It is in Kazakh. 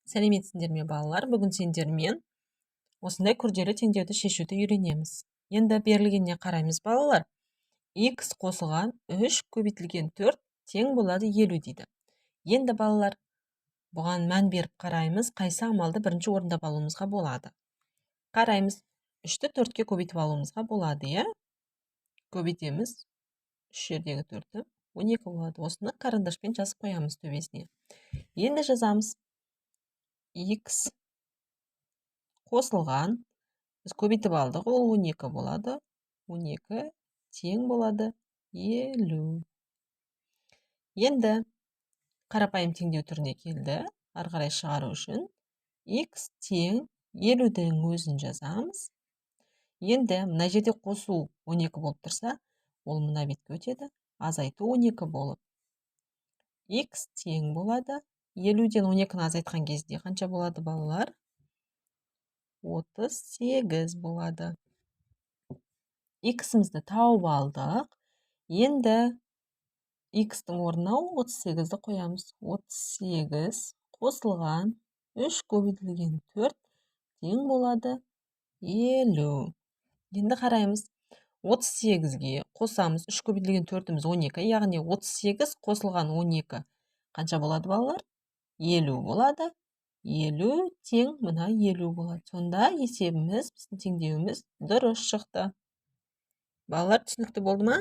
Сәлеметсіңдер ме, балалар? Бүгін сендермен осындай күрделі теңдеуді шешуді үйренеміз. Енді берілгеніне қараймыз, балалар. Х қосылған 3 көбейтілген 4 тең болады 50 дейді. Енді, балалар, бұған мән беріп қараймыз, қайсы амалды бірінші орындап алуымызға болады. Қараймыз, 3-ті 4-ке көбейтіп алуымызға болады, иә? Көбейтеміз, 3 жердегі 4-ті 12 болады. Осыны карандашпен жазып қоямыз төбесіне. Енді жазамыз. Х қосылған, біз көбейтіп алдық, ол 12 болады. 12 тең болады 50. Енді қарапайым теңдеу түріне келді. Ары қарай шығару үшін х тең 50-дің өзін жазамыз. Енді мына жерде қосу 12 болып тұрса, ол мына бетке өтеді. Азайту 12 болып. Х тең болады. 50-ден 12-ні азайтқан кезде қанша болады, балалар? 38 болады. Х-імізді тауып алдық. Енді х-тің орнына 38-ді қоямыз. 38 қосылған 3 көбейтілген 4 тең болады 50. Енді қараймыз. 38-ге қосамыз 3 көбейтілген 4-іміз 12, яғни 38 қосылған 12 қанша болады, балалар? 50 болады. 50 тең мына 50 болады. Сонда есебіміз, біздің теңдеуіміз дұрыс шықты. Балалар, түсінікті болды ма?